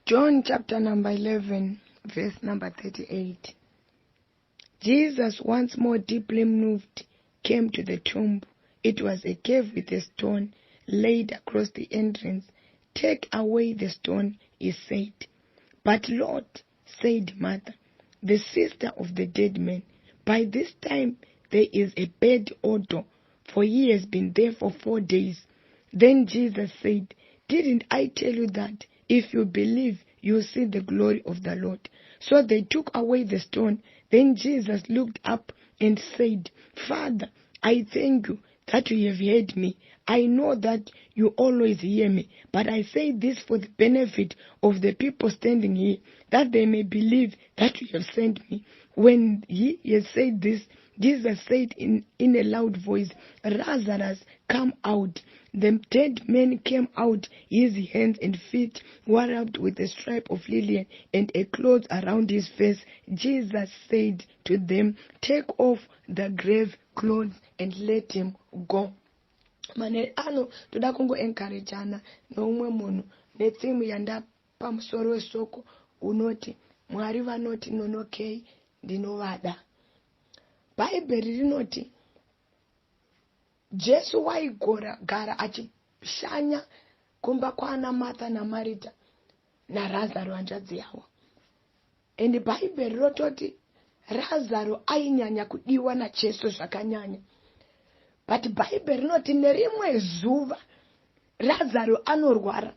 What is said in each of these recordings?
John chapter number 11, verse number 38. Jesus, once more deeply moved, came to the tomb. It was a cave with a stone laid across the entrance. "Take away the stone," he said. "But Lord," said Martha, the sister of the dead man, "by this time there is a bad odor, for he has been there for 4 days." Then Jesus said, "Didn't I tell you that if you believe, you see the glory of the Lord?" So they took away the stone. Then Jesus looked up and said, "Father, I thank you that you have heard me. I know that you always hear me, but I say this for the benefit of the people standing here, that they may believe that you have sent me." When he had said this, Jesus said in a loud voice, "Lazarus, come out." The dead man came out, his hands and feet were wrapped with a stripe of linen and a cloth around his face. Jesus said to them, "Take off the grave clothes and let him go." Manheru ano toda kungoencouragana neumwe munhu netheme yandapa musoro wesoko unoti, "Mwari vanoti nonokei, ndinovada." Bhaibheri rinoti Jesu waigora gara achishanya kumba kwaana Martha naMarita naRazaro hanzvadzi yavo. And Bhaibheri rototi Razaro ainyanya kudiwa naJesu zvakanyanya. But Bhaibheri rinoti nerimwe zuva Razaro anorwara.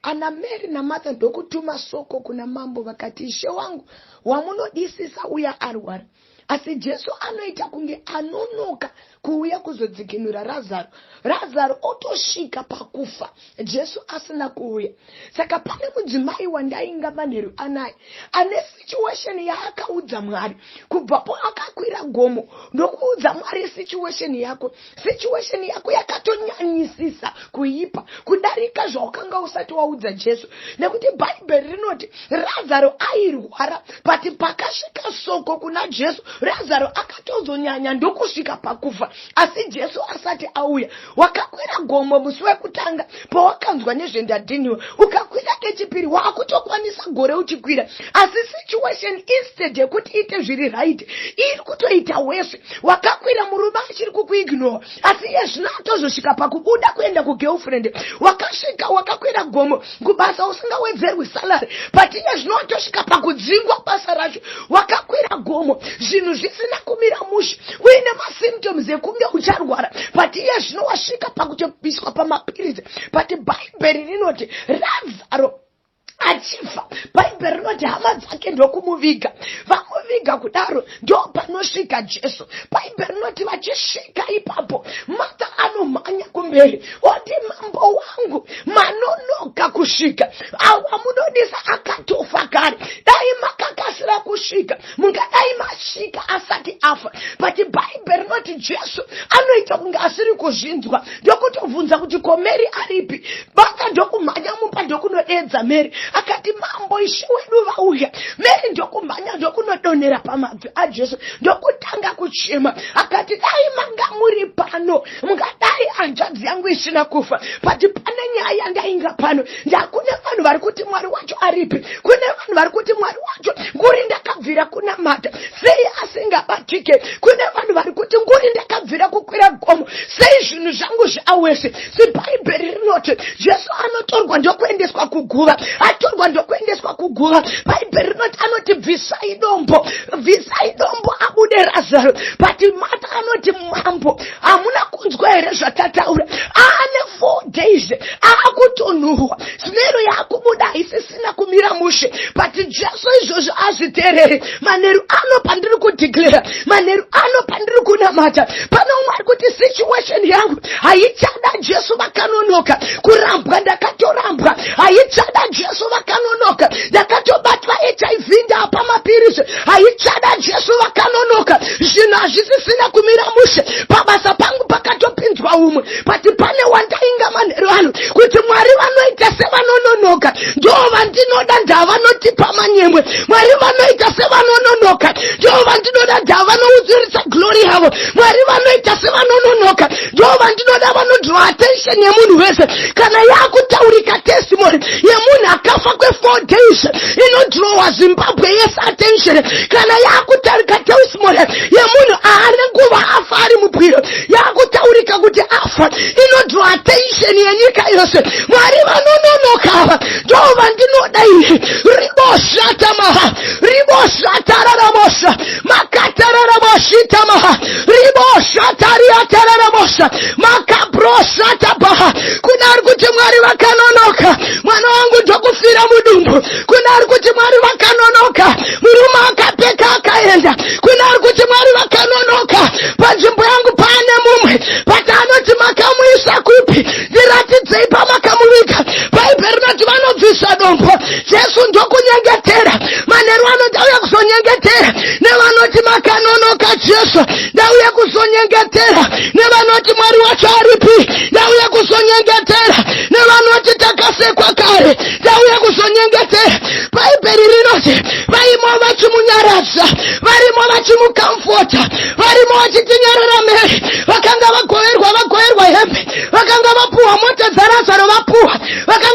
Ana Mary naMartha ndokutuma soko kuna mambo, vakati, "Ishe wangu, wamunodisisa uya arwara." Asi Jesu anoita kunge anonoka kuuya kuzodzikinura Razaro. Razaro otosvika pakufa Jesu asina kuuya. Saka pane mudzimai wandainga manheru anaya ane situation yaakaudza Mwari kubvapo akakwira gomo ndokuudza Mwari situation yako. Situation yako yakatonyanyisisa kuipa kudarika zvawakanga usati waudza Jesu, nekuti Bhaibheri rinoti Razaro airwara, but pakasvika soko kuna Jesu, Razaro akatozonyanya ndokusvika pakufa asi Jesu asati auya. Wakakwira gomo musi wekutanga pawakanzwa nezvendadhiniwa, ukakwira kechipiri, waakutokwanisa gore uchikwira, asi situation, instead yekuti ite zviri right, iri kutoita worse. Wakakwira, murume achiri kukuignore, asi iye zvino atozosvika pakubuda kuenda kugirlfriend. Wakasvika, wakakwira gomo kubasa usingawedzerwi salary, but iye zvino watosvika pakudzingwa basa racho. Wakakwira gomo zvinhu zvisina kumira mushe, uine masymptoms ekunge ucharwara, but iye zvino wasvika pakutobviswa pamapiritsi. But Bhaibheri rinoti Razaro achifa, Bhaibheri rinoti hama dzake ndokumuviga. Vamuviga kudaro, ndo panosvika Jesu. Bhaibheri rinoti vachisvika ipapo, Martha anomhanya kumberi oti, "Mambo wangu, manonoka kusvika. Awa munodisa akatofa kare. Dai makakasira kusvika, mungadai masvika asati afa." But Bhaibheri rinoti Jesu anoita kunge asiri kuzvinzwa, ndokutobvunza kuti, "Ko Mary aripi?" Martha ndokumhanya mumba ndokunodedza Mary, akati, "Mambo, Ishe wedu vauya." Mary ndokumhanya ndokunodonhera pamabvi aJesu ndokutanga kuchema, akati, "Dai manga muri pano, mungadai hanzvadzi yangu isina kufa. But pane nyaya yandainga pano. Ndakune vanhu vari kuti, 'Mwari wacho aripi?' Kune vanhu vari kuti, 'Mwari wacho nguri ndakabvira kunamata, sei asingabatike?' Kune vanhu vari kuti, 'Nguri ndakabvira kukwira gomo, sei zvinhu zvangu zviaworse?'" Sebhaibheri rinoti Jesu anotorwa ndokuendeswa kuguva. Atorwa ndokuendeswa kuguva, Bhaibheri rinoti anoti, "Bvisai dombo, bvisai dombo abude Razaro." But Martha anoti, "Mambo, hamuna kunzwa here zvatataura? Aane 4 days, aakutonhuhwa, smell yaakubuda haisisina kumira mushe." But Jesu izvozvo azviteereri. Manheru ano pandiri kudeclare, manheru ano pandiri kunamata, pane umwe ari kuti, "Situation yangu haichada Jesu vakanonoka. Kurambwa ndakatorambwa, haichada Jesu vakanonoka. Ndakatobatwa HIV, ndapa mapirisi, haichada Jesu vakanonoka. Zvinhu hazvisisina kumira mushe. Pabasa pangu pakatopinzwa umwe." But pane wandainga manheru ano kuti Mwari vanoita sevanononoka ndo vandinoda, ndavanotipa manyemwe. Mwari vanoita sevanononoka ndo vandinoda, ndavanoudzirisa glory yavo. Mwari vanoita sevanononoka ndo vandinoda, vanodraw attention yemunhu wese. Kana yakutaurika testimony yemunhu akafa kwe4 days. Inodrawa Zimbabwe yese attention kana yakutarika testimony yemunhu aane nguva afa ari mubwiro, yakutaurika kuti afa, inodraw attention yenyika yose. Mwari vanononoka ava ndo vandinoda ini. Riboshatamaha, riboshatararamosa, makatararamoshitamaha, riboshatariatararamosa, makabrosatabaha. Kuna ari kuti Mwari vakanonoka, mwana wangu ndokufira mudumbu. Kuna ari kuti Mwari vakanonoka, murume akapeka akaenda. Kuna ari kuti Mwari vakanonoka, panzvimbo yangu paane mumwe. But anoti, "Makamuisa kupi? Ndiratidzei pamakamuviga." Bhaibheri rinoti vanobvisa dombo, Jesu ndokunyengetera. Manheru ano ndauya kuzonyengetera nevanoti makanonoka Jesu. Ndauya kuzonyengetera nevanoti Mwari wacho aripi. Ndauya kuzonyengetera nevanoti takasekwa kare. Ndauya kuzonyengetera. Bhaibheri rinoti vaimo vachimunyaradza, varimo vachimucomforta, varimo vachitinyarara Mary. Vakanga vagoverwa, vagoverwa hembe, vakanga vapuhwa mota dzaRazaro, vapuhwa vakanga